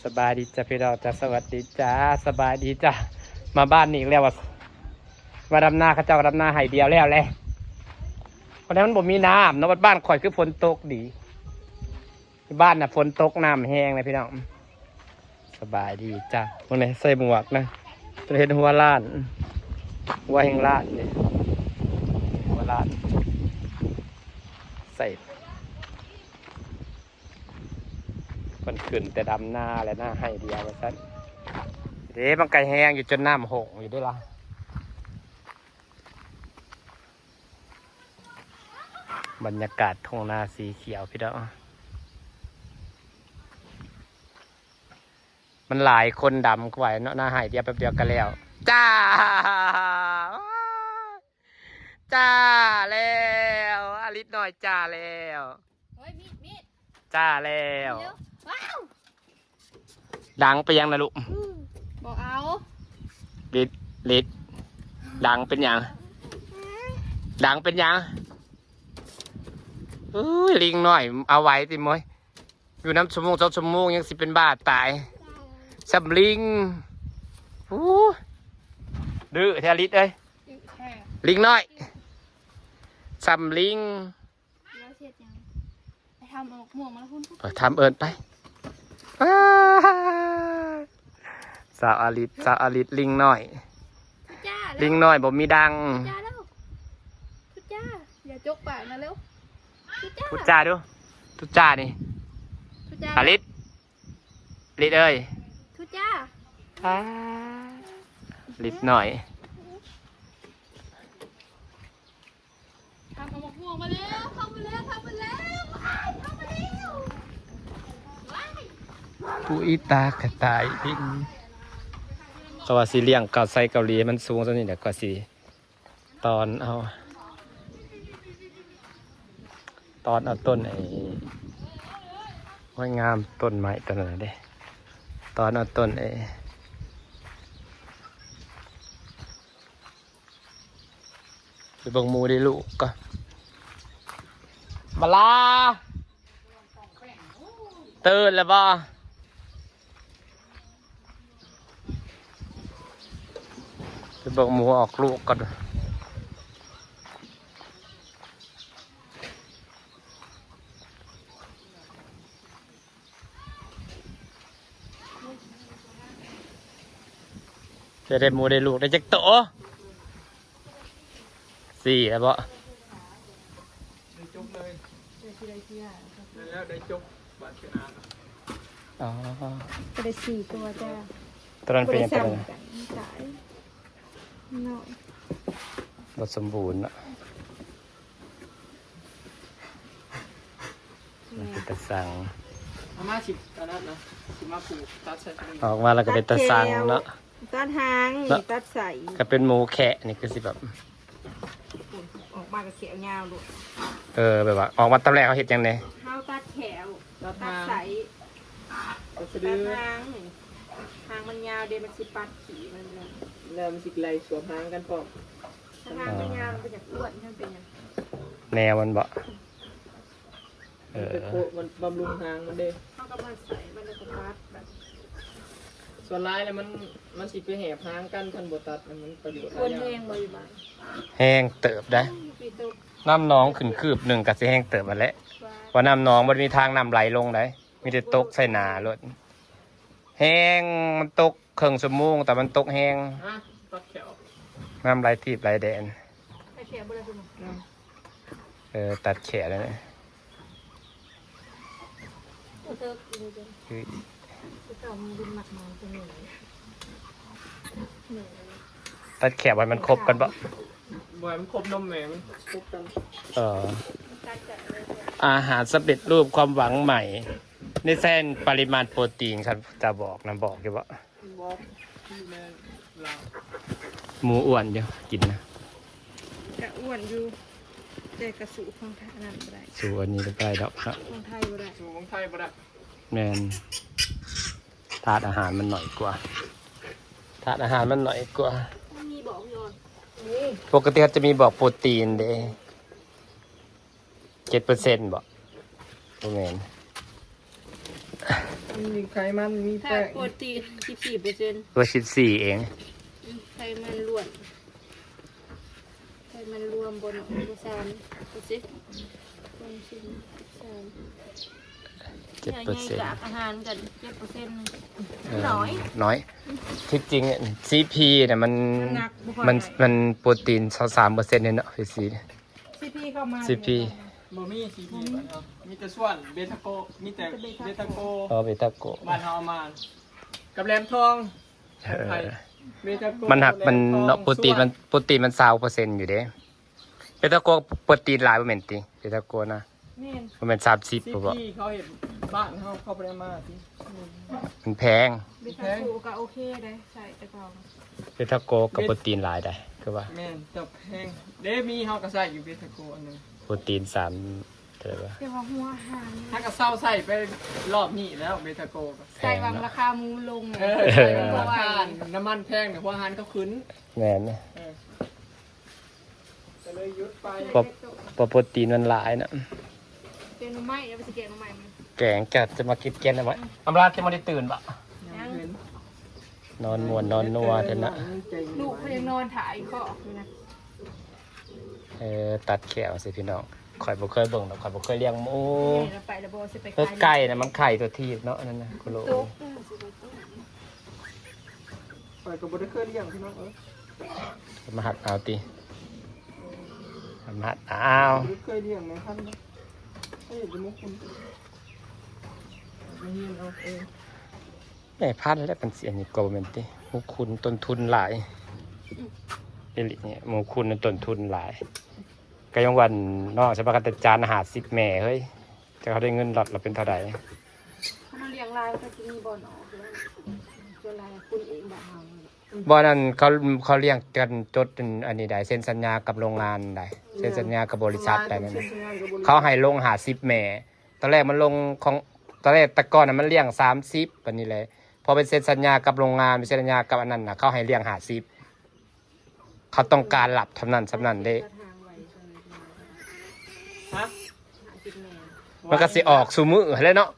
ສະບາຍດີຈ້າພີ່ນ້ອງຈ້າ ສະຫວັດດີຈ້າ ສະບາຍດີຈ້າ ມາບ້ານນີ້ອີກແລ້ວວ່າ ມາດຳນາ ເຂົາເຈົ້າກໍດຳນາໄຮ່ດຽວແລ້ວແຫຼະ ເພາະນັ້ນມັນບໍ່ມີນ້ຳເນາະ ບັດບ້ານຂ້ອຍຄືຝົນຕົກດີ ບ້ານນະຝົນຕົກນ້ຳແຮງເລີຍພີ່ນ້ອງ ສະບາຍດີຈ້າ ເບິ່ງແດ່ ໃສ່ໝວກນະ ຈົນເຫັນຫົວລ້ານ ຫົວແຮງລ້ານເດ້ ຫົວລ້ານ ໃສ່ ເພິ່ນຂຶ້ນແຕ່ດຳນາແຫຼະນາໄຮ່ດຽວວ່າຊັ້ນ ເດ້ ມັນກໍແຮງຢູ່ຈົນນ້ຳຫົ່ງຢູ່ເດ້ລະ ບັນຍາກາດທົ່ງນາສີຂຽວພີ່ນ້ອງ ມັນຫຼາຍຄົນດຳກວ່າເນາະ ນາໄຮ່ດຽວແປັບດຽວກໍແລ້ວ ຈ້າ ຈ້າແລ້ວ ອາລິດນ້ອຍຈ້າແລ້ວ ໂອ້ຍ ມີດ ມີດ ຈ້າແລ້ວ ເລັວ ວ້າວ ດັງໄປຫຍັງນະລູກ ອືມ ບໍ່ເອົາ ລິດ ລິດ ດັງເປັນຫຍັງ ດັງເປັນຫຍັງ ເອີຍ ລິງນ້ອຍ ເອົາໄວ້ຕິໂມຍ ຢູ່ນຳຊົ່ວໂມງສອງຊົ່ວໂມງ ຍັງຊິເປັນບ້າຕາຍ ສ່ຳລິງ ໂອ້ ດື້ແທ້ລິດເອີຍ ແທ້ ລິງນ້ອຍ ສ່ຳລິງ ລາວເຮັດຫຍັງ ໄປທຳເອົາໝວກມາລະພຸ້ນ ໄປທຳເອີ້ນໄປ ອ້າ ສາວອາລິດ ສາວອາລິດ ລິງນ້ອຍ ທຸຈ້າແລ້ວ ລິງນ້ອຍບໍ່ມີດັງ ທຸຈ້າແລ້ວ ທຸຈ້າ ຢ່າຈົກປາກນະເລັວ ທຸຈ້າ ທຸຈ້າດູ ທຸຈ້ານີ້ ທຸຈ້າ ອາລິດ ລິດເອີຍ ທຸຈ້າ ອ້າ ລິດນ້ອຍ ທຳເອົາໝາກມ່ວງມາແລ້ວ ເຂົ້າມາແລ້ວ ເຂົ້າມາແລ້ວ ວ້າຍ ເຂົ້າມາແລ້ວ ວ້າຍ ປູອີຕາກະຕ່າຍບິນ ເຂົາວ່າຊິລ້ຽງເກົາໄຊເກົາຫຼີໃຫ້ມັນສູງສ່ຳນີ້ແຫຼະ ກວ່າຊິຕອນເອົາ ຕອນເອົາຕົ້ນໄອ້ ໂອ້ຍ ງາມ ຕົ້ນໄມ້ຕົ້ນນັ້ນເດ້ ຕອນເອົາຕົ້ນໄອ້ ໄປເບິ່ງໝູ່ໄດ້ລູກກ່ອນ ມາລາ ຕື່ນແລ້ວບໍ່? ໄປເບິ່ງໝູອອກລູກກ່ອນ ຈະໄດ້ໝູໄດ້ລູກໄດ້ຈັກໂຕ? ສີ່ແລ້ວບໍ່? ໄດ້ຈົບເລີຍ ແລ້ວໄດ້ຈົບບາດຊະນະ ອໍ ກໍໄດ້ສີ່ຕົວຈ້າ ຕົວນັ້ນເປັນຫຍັງ? ຕົວນັ້ນ ຕາຍ ນ້ອຍ ບໍ່ສົມບູນເນາະ ມັນເປັນຕາຊັງ ເອົາມາ ຊິອັນນັ້ນນະ ຊິມາຜູກ ຕັດໃສ່ ອອກມາແລ້ວກໍເປັນຕາຊັງເນາະ ຕັດຫາງ ເນາະ ຕັດໄສ້ ກໍເປັນໝູແຄະນີ້ ຄືຊິແບບ ອອກມາກໍແຂ້ວຍາວໂລດ ເອີ ແບບວ່າອອກມາຕອນແລກເຮົາເຮັດຫຍັງແດ່? ເຮົາຕັດແຂ້ວ ຕັດຫາງ ຕັດໄສ້ ຕັດສະດື ຕັດຫາງນີ້ ຫາງມັນຍາວເດ້ ມັນຊິປັດຂີ້ມັນ ແລ້ວມັນຊິໄລ່ສວມຫາງກັນພ້ອມ ຖ້າຫາງມັນຍາວ ມັນກໍຢາກອ້ວນ ມັນເປັນຫຍັງ? ແນວມັນບໍ? ເອີ ມັນໄປໂປະ ມັນບຳລຸງຫາງມັນເດ້ ເຮົາກໍມາໃສ່ມັນ ແລ້ວກໍຕັດແບບ ສ່ວນຫຼາຍແລ້ວມັນ ມັນຊິໄປແຫບຫາງກັນ ຄັນບໍ່ຕັດ ມັນປະໂຫຍດຫຼາຍຢ່າງ ແຮງບໍ່ຢູ່ບ້ານ? ແຮງເຕີບໄດ໋ ນ້ຳໜອງຂຶ້ນຄືບໜຶ່ງກໍຊິແຮງເຕີບຫັ້ນແຫຼະ ວ່ານ້ຳໜອງບໍ່ໄດ້ມີທາງນ້ຳໄຫຼລົງໃດ໋ ມີແຕ່ຕົກໃສ່ໜ້າໂລດ ແຮງ ມັນຕົກເຄິ່ງຊົ່ວໂມງ ແຕ່ມັນຕົກແຮງ ຮະ ຕັດແຂ້ວ ນ້ຳໄຫຼທີບໄຫຼແດນ ຕັດແຂ້ວບໍ່ໄດ້ ເອີ ຕັດແຂ້ວແລ້ວນະ ບໍ່ເຖິກອີ່ຫຼີເດ້ ຄື ຄືເກົ່າ ມີດິນໝາກໄມ້ຕົວນີ້ ຕັດແຂ້ວໃຫ້ມັນຄົບກັນບໍ? ບໍ່ໃຫ້ມັນຄົບນົມແມ່ ມັນຄົບກັນ ເອີ ອາຫານສຳເລັດຮູບ ຄວາມຫວັງໃໝ່ ໃນແຊນປະລິມານໂປຣຕີນ ຄັນຈະບອກນະ ບອກຢູ່ບໍ? ບໍ່ ຢູ່ໃນລາວ ໝູອ້ວນຢູ່ ກິນນະ ກະອ້ວນຢູ່ ແຕ່ກະສູ້ຂອງໄທອັນນັ້ນບໍ່ໄດ້ ສູ້ອັນນີ້ບໍ່ໄດ້ດອກ ຂອງໄທບໍ່ໄດ້ ສູ້ຂອງໄທບໍ່ໄດ້ ແມ່ນ ທາດອາຫານມັນໜ້ອຍກວ່າ ທາດອາຫານມັນໜ້ອຍກວ່າ ມັນມີບໍພີ່ອອນ? ມີ ປົກກະຕິເຮົາຈະມີບອກໂປຣຕີນເດ້ ເຈັດເປີເຊັນບໍ? ບໍ່ແມ່ນ ມັນມີໄຂມັນ ມີ ຖ້າ ແປ້ງ ໂປຣຕີນ ສິບສີ່ເປີເຊັນ ເປີເຊັນ ສິບສີ່ເອງ ອືມ ໄຂມັນລ້ວນ ໄຂມັນລວມບໍ່ເນາະ ບໍ່ ສາມ ເປີເຊັນ ລວມສິບສາມ ເຈັດເປີເຊັນ ຈາກອາຫານກັນ ເຈັດເປີເຊັນ ເອີ ນ້ອຍ ນ້ອຍ ທີ່ຈິງ ຊີພີ ນະ ມັນ ມັນໜັກ ມັນ ມັນໂປຣຕີນ ຊາວສາມເປີເຊັນ ເດ້ເນາະ ພີຊີ ຊີພີເຂົ້າມາ ຊີພີ ບໍ່ມີຊີພີບ້ານເຮົາ ມີແຕ່ສ່ວນເບທາໂກ ມີແຕ່ເບທາໂກ ອໍ ເບທາໂກ ບ້ານເຮົາເອົາມາ ກັບແຫຼມທອງ ເອີ ເບທາໂກ ມັນຫາກມັນເນາະ ແຫຼມທອງ ໂປຣຕີນມັນ ສ່ວນ ໂປຣຕີນມັນຊາວເປີເຊັນຢູ່ເດ້ ເບທາໂກໂປຣຕີນຫຼາຍບໍ່ແມ່ນຕິ ເບທາໂກນະ ແມ່ນ ບໍ່ແມ່ນສາມສິບ ຊີພີ ບໍ່ ເຂົາເຮັດບ້ານເຮົາ ເຂົາບໍ່ໄດ້ເອົາມາຕິ ມັນແພງ ເບທາໂກກໍໂອເຄໄດ໋ ໃຊ້ແຕ່ເກົ່າ ເບທາໂກກໍໂປຣຕີນຫຼາຍໄດ໋ ຄືວ່າ ແມ່ນ ແຕ່ແພງເດ້ ມີເຮົາກໍໃຊ້ຢູ່ເບທາໂກອັນໜຶ່ງ ໂປຣຕີນສາມ ເທົ່າໃດວະ ແຕ່ວ່າຫົວອາຫານ ຫາກໍເຊົາໃຊ້ໄປລອບນີ້ແລ້ວ ເບທາໂກກໍ ໃສ່ຫວັງລາຄາໝູລົງ ເອີ ໃສ່ຫວັງວ່າ ນ້ຳມັນແພງ ຫົວອາຫານກໍຂຶ້ນ ແມ່ນ ເອີ ກໍເລີຍຢຸດໄປ ເພາະ ເພາະໂປຣຕີນມັນຫຼາຍນະ ແກງໜໍ່ໄມ້ ເອົາໄປຊິແກງໜໍ່ໄມ້ ແກງ ເຈົ້າຈະມາກິນແກງໜໍ່ໄມ້ ອຳລາຈະບໍ່ໄດ້ຕື່ນບໍ? ຍັງ ນອນມ່ວນນອນນົວແທ້ນະ ລູກເຂົາຍັງນອນຖ້າອີກຄອກຢູ່ນະ ເອີ ຕັດແຂ້ວຊິພີ່ນ້ອງ ຂ້ອຍບໍ່ເຄີຍເບິ່ງດອກ ຂ້ອຍບໍ່ເຄີຍລ້ຽງໝູ ແມ່ລະໄປລະບໍ່ ຊິໄປ ເອີ ໄກ່ນະ ມັນໄຂ່ຕົວທີບເນາະ ອັນນັ້ນນະ ໂຄໂລ ຕົກ ຂ້ອຍກໍບໍ່ໄດ້ເຄີຍລ້ຽງພີ່ນ້ອງເອີຍ ມາຫັດເອົາຕິ ມາຫັດເອົາ ບໍ່ໄດ້ເຄີຍລ້ຽງແມ່ພັນເນາະ ເອີ ແຕ່ໝູຂຸນ ໄປຮຽນເອົາເອງ ແມ່ພັນແຫຼະ ມັນຊິອັນນີ້ກໍບໍ່ແມ່ນຕິ ໝູຂຸນຕົ້ນທຶນຫຼາຍ ອີ່ຫຼີນີ້ ໝູຂຸນຕົ້ນທຶນຫຼາຍ ກໍຍັງວ່ານ້ອງສະບັກກະຈັນຫ້າສິບແມ່ເຮີ້ຍ ຈັກເຂົາໄດ້ເງິນລັອດລະເປັນເທົ່າໃດ ເຮົາລ້ຽງຫຼາຍ ມັນກໍຊິມີບ່ອນອອກ ສ່ວນຫຼາຍປຸ້ນເອງບ້ານເຮົາ ບໍ່ ອັນນັ້ນເຂົາ ເຂົາລ້ຽງກັນຈົດອັນນີ້ໄດ໋ ເຊັນສັນຍາກັບໂລງງານໄດ໋ ເຊັນສັນຍາກັບບໍລິສັດໄດ໋ນັ້ນນະ ເຂົາໃຫ້ລົງຫ້າສິບແມ່ ຕອນແລກມັນລົງຂອງ ຕອນແລກແຕ່ກ່ອນນະມັນລ້ຽງສາມສິບ ບາດນີ້ແຫຼະ ພໍໄປເຊັນສັນຍາກັບໂລງງານ ໄປເຊັນສັນຍາກັບອັນນັ້ນນະ ເຂົາໃຫ້ລ້ຽງຫ້າສິບ ເຂົາຕ້ອງການລັບເທົ່ານັ້ນສ່ຳນັ້ນເດ້ ຮະ ມັນກໍຊິອອກສູ່ມື້ຫັ້ນແຫຼະເນາະ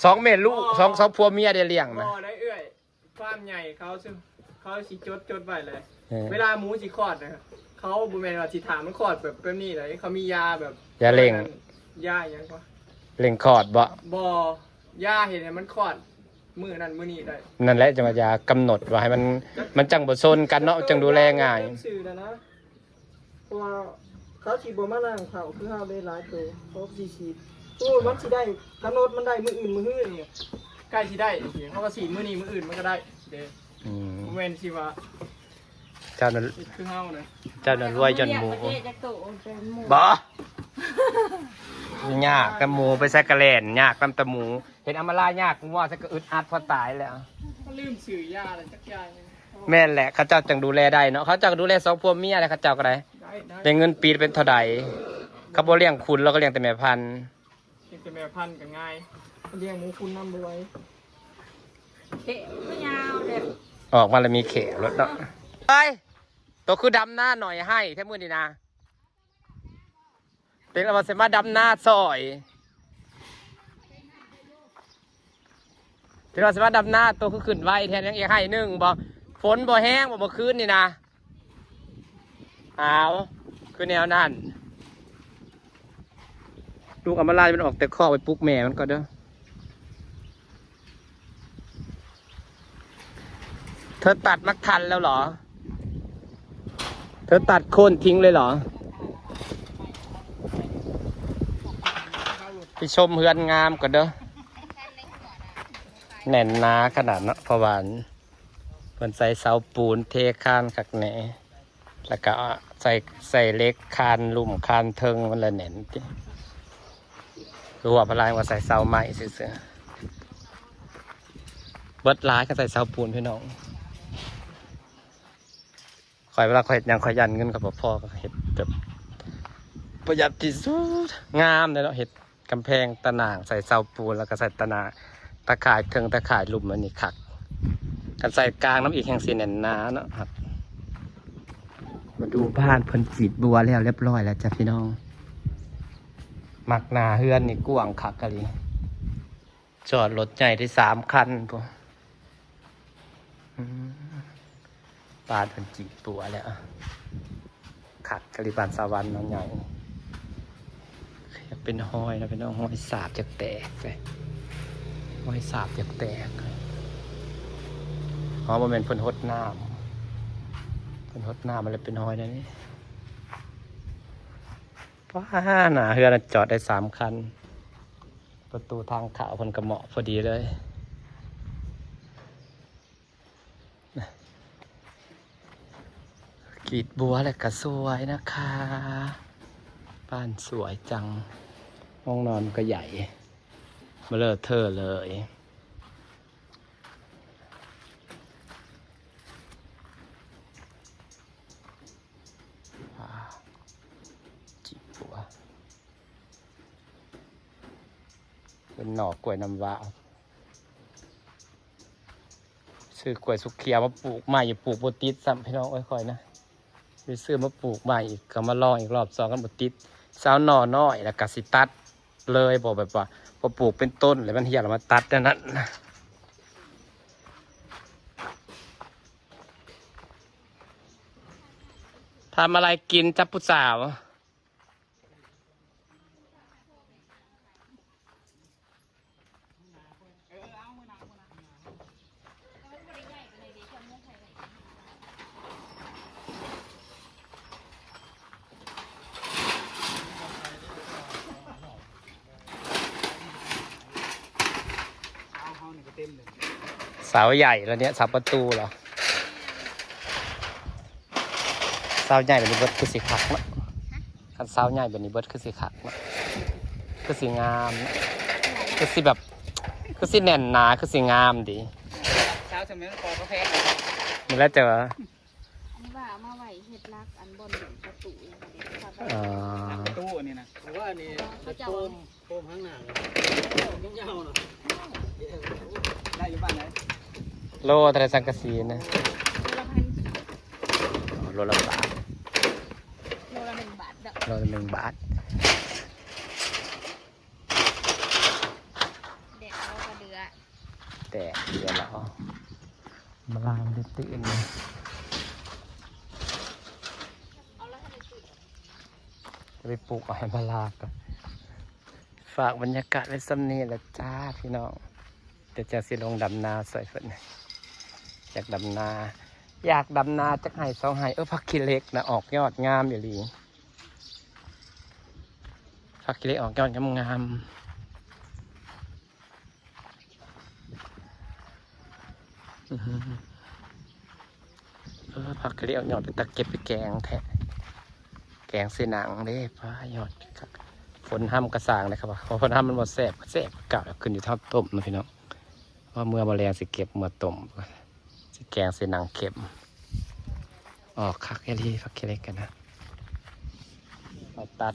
ສອງແມ່ລູກ ສອງ ສອງຜົວເມຍໄດ້ລ້ຽງນະ ບໍ່ໄດ້ເອື້ອຍ ຟາມໃຫຍ່ເຂົາ ເຂົາຊິຈົດ ຈົດໄວ້ເລີຍ ເອີ ເວລາໝູຊິຄອດນະ ເຂົາບໍ່ແມ່ນວ່າຊິຖ້າມັນຄອດແບບ ແບບນີ້ເດ້ ເຂົາມີຢາແບບ ຢາເລັ່ງ ຢາຫຍັງວະ ເລັ່ງຄອດບໍ? ບໍ່ ຢາເຮັດໃຫ້ມັນຄອດມື້ນັ້ນມື້ນີ້ໄດ້ ນັ້ນແຫຼະ ຈັ່ງວ່າຢາກຳນົດວ່າໃຫ້ມັນ ມັນຈັ່ງບໍ່ຊົນກັນເນາະ ຈັ່ງດູແລງ່າຍ ຊື່ນັ້ນນະ ເພາະວ່າເຂົາຊິບໍ່ມານັ່ງເຝົ້າຄືເຮົາເດ້ ຫຼາຍໂຕ ເຂົາຊິ ຊິ ໂອ້ ມັນຊິໄດ້ກຳນົດ ມັນໄດ້ມື້ອື່ນມື້ຮືນີ້ ໃກ້ຊິໄດ້ຈັ່ງຊີ້ ເຮົາກໍສີດມື້ນີ້ ມື້ອື່ນມັນກໍໄດ້ເດ້ ອືມ ບໍ່ແມ່ນຊິວ່າ ເຈົ້ານັ້ນ ເຮັດຄືເຮົານະ ເຈົ້ານັ້ນລວຍຈົນໝູ ບໍ່ ຍາກນຳໝູ ໄປໃສກະແລ່ນ ຍາກນຳແຕ່ໝູ ເຫັນອຳມາລາຍາກງົວໃສກໍອຶດອັດພໍຕາຍແລ້ວ ລືມຊື້ຢາແລ້ວຈັກຢ່າງ ແມ່ນແຫຼະ ເຂົາເຈົ້າຈັ່ງດູແລໄດ້ເນາະ ເຂົາເຈົ້າກໍດູແລສອງຜົວເມຍແຫຼະ ເຂົາເຈົ້າກໍໄດ້ ໄດ້ ໄດ້ເງິນປີເປັນເທົ່າໃດ ເຂົາບໍ່ລ້ຽງຂຸນ ລາວກໍລ້ຽງແຕ່ແມ່ພັນ ລ້ຽງແຕ່ແມ່ພັນກໍງ່າຍ ລ້ຽງໝູຂຸນນຳບໍ່ໄຫວ ເຂກມັນຍາວເດ້ ອອກມາແລ້ວມີເຂກໂລດເນາະ ເອີຍ ໂຕຄືດຳນາໜ້ອຍໃຫ້ແທ້ມື້ນີ້ນະ ເປັນວ່າຊິມາດຳນາຊ່ອຍ ເປັນວ່າຊິມາດຳນາ ໂຕຄືຂຶ້ນໄວແທ້ ຍັງອີກໄຮ່ໜຶ່ງບໍ່ ຝົນບໍ່ແຮງບໍ່ເມື່ອຄືນນີ້ນະ ອ້າວ ຄືແນວນັ້ນ ລູກອຳມາລາຍມັນອອກແຕ່ຄອກ ໄປປຸກແມ່ມັນກ່ອນເດີ້. ເธอตัดหมากทันแล้วเหรอ? เธอตัดโค่นทิ้งเลยเหรอ? ไปชมเฮือนงามก่อนเด้อ แน่นหนาขนาดเนาะ เพราะว่าเพิ่นใส่เสาปูนเทคานคักแน่ แล้วก็ใส่ ใส่เหล็กคานลุ่มคานเทิงมันละแน่นติ คือว่าพลายว่าใส่เสาไม้ซื่อๆ เบิดหลายก็ใส่เสาปูนพี่น้อง ข้อยเวลาข้อยเฮ็ดหยังข้อยย่านเงินข้อยบ่พอ ก็เฮ็ดแบบประหยัดที่สุด งามเลยเนาะ เฮ็ด กำแพงตะหน่างใส่เสาปูน แล้วก็ใส่ตะหน่างตะข่ายเทิงตะข่ายลุ่ม อันนี้คัก คันใส่กลางนำอีกแฮ่งสิแน่นหนาเนาะ มาดูบ้านเพิ่นจีดบัวแล้วเรียบร้อยแล้วจ้ะพี่น้อง มักหน้าเฮือนนี่กว้างคักอีหลี ຈອດລົດໃຫຍ່ໄດ້ສາມຄັນພຸ້ນ. ອືມ ປານເພິ່ນຈີບປົວແລ້ວ. ຄັກກະລິ ບ້ານສາວັນເນາະ ໃຫຍ່ ເປັນຮອຍເນາະພີ່ນ້ອງ. ຮອຍສາບຈາກແຕກເລີຍ ຮອຍສາບຈາກແຕກ. ອໍ ບໍ່ແມ່ນເພິ່ນຫົດນ້ຳ ເພິ່ນຫົດນ້ຳມັນເລີຍເປັນຮອຍແນວນີ້. ປ້າ ໜ້າເຮືອນຈອດໄດ້ສາມຄັນ. ປະຕູທາງເຂົ້າເພິ່ນກະເໝາະພໍດີເລີຍ. ກຣີດບົວແລ້ວກະສວຍນະຄະ. ບ້ານສວຍຈັງ. ຫ້ອງນອນກະໃຫຍ່ເບີເທີເລີຍ. ຈີບປົວ ເປັນໜໍ່ກ້ວຍນ້ຳວ້າວ. ຊື້ກ້ວຍສຸກຂຽວມາປູກໃໝ່ ປູກບໍ່ຕິດຊ້ຳພີ່ນ້ອງເອີຍ. ຂ້ອຍນະ ໄປຊື້ມາປູກໃໝ່ອີກ ກະມາລອງອີກລອບສອງ ຄັນບໍ່ຕິດ ຊາວໜໍ່ນ້ອຍ ແລ້ວກະຊິຕັດເລີຍ. ບໍ່ແບບວ່າ ບໍ່ປູກເປັນຕົ້ນ ແລ້ວມັນຮຽນ ແລ້ວມາຕັດແນວນັ້ນ. ທຳອະໄລກິນ ຈັບຜູ້ສາວ? ເສົາໃຫຍ່ແລ້ວເນຍ ເສົາປະຕູເນາະ. ເສົາໃຫຍ່ແບບນີ້ເບິດຄືຊິຄັກເນາະ. ຄັນເສົາໃຫຍ່ແບບນີ້ເບິດຄືຊິຄັກເນາະ ຄືຊິງາມເນາະ ຄືຊິແບບ ຄືຊິແໜ້ນໜາ ຄືຊິງາມດີ. ເສົາສ່ຳນັ້ນກໍແພງ ນີ້ແຫຼະ ແຕ່ວ່າ ອັນນີ້ວ່າເອົາມາໄວ້ເຮັດຫຼັກ ອັນບ່ອນປະຕູອີກ. ອໍ ປະຕູອັນນີ້ນະ ເພາະວ່າອັນນີ້ ເຂົາເຈົ້າ ໂຄມ ໂຄມຂ້າງໜ້າ ຍາວໆເນາະ. ໄດ້ຢູ່ບ້ານໃດ? ໂລເທົ່າໃດສັງກະສີນະ? ໂລລະພັນ. ອໍ ໂລລະບາດ ໂລລະໜຶ່ງບາດເນາະ ໂລລະໜຶ່ງບາດ. ແດດເອົາກະເດືອ ແຕກເຫຼືອແລ້ວ ມາລາງໄດ້ຕື່ນ ຈະໄປປຸກເອົາໃຫ້ມາລາງກະ. ຝາກບັນຍາກາດໄວ້ສ່ຳນີ້ແຫຼະຈ້າພີ່ນ້ອງ ດຽວຈັ່ງຊິລົງດຳນາຊ່ອຍເພິ່ນ. ຢາກດຳນາ ຢາກດຳນາຈັກໄຮ່ສອງໄຮ່. ເອີ ຜັກຂີ້ເຫຼັກນະອອກຍອດງາມອີ່ຫຼີ ຜັກຂີ້ເຫຼັກອອກຍອດງາມໆ. ອື ເອີ ຜັກກະຫຼຽວຍອດເປັນຕາເກັບໄປແກງແທ້ ແກງໃສ່ໜັງເດ້. ປ້າ ຍອດຄັກ ຝົນຮຳກະຊ່າງເດ້ຄັບ ເພາະຝົນຮຳມັນບໍ່ແຊບ ແຊບກະຂຶ້ນຢູ່ເທິງຕົ້ມເນາະພີ່ນ້ອງ. ເພາະເມື່ອບໍ່ແລງຊິເກັບເມືອຕົ້ມ ຊິແກງໃສ່ໜັງເຂັມ. ອອກຄັກອີ່ຫຼີ ຜັກຂີ້ເຫຼັກກັນນະ ເອົາຕັດ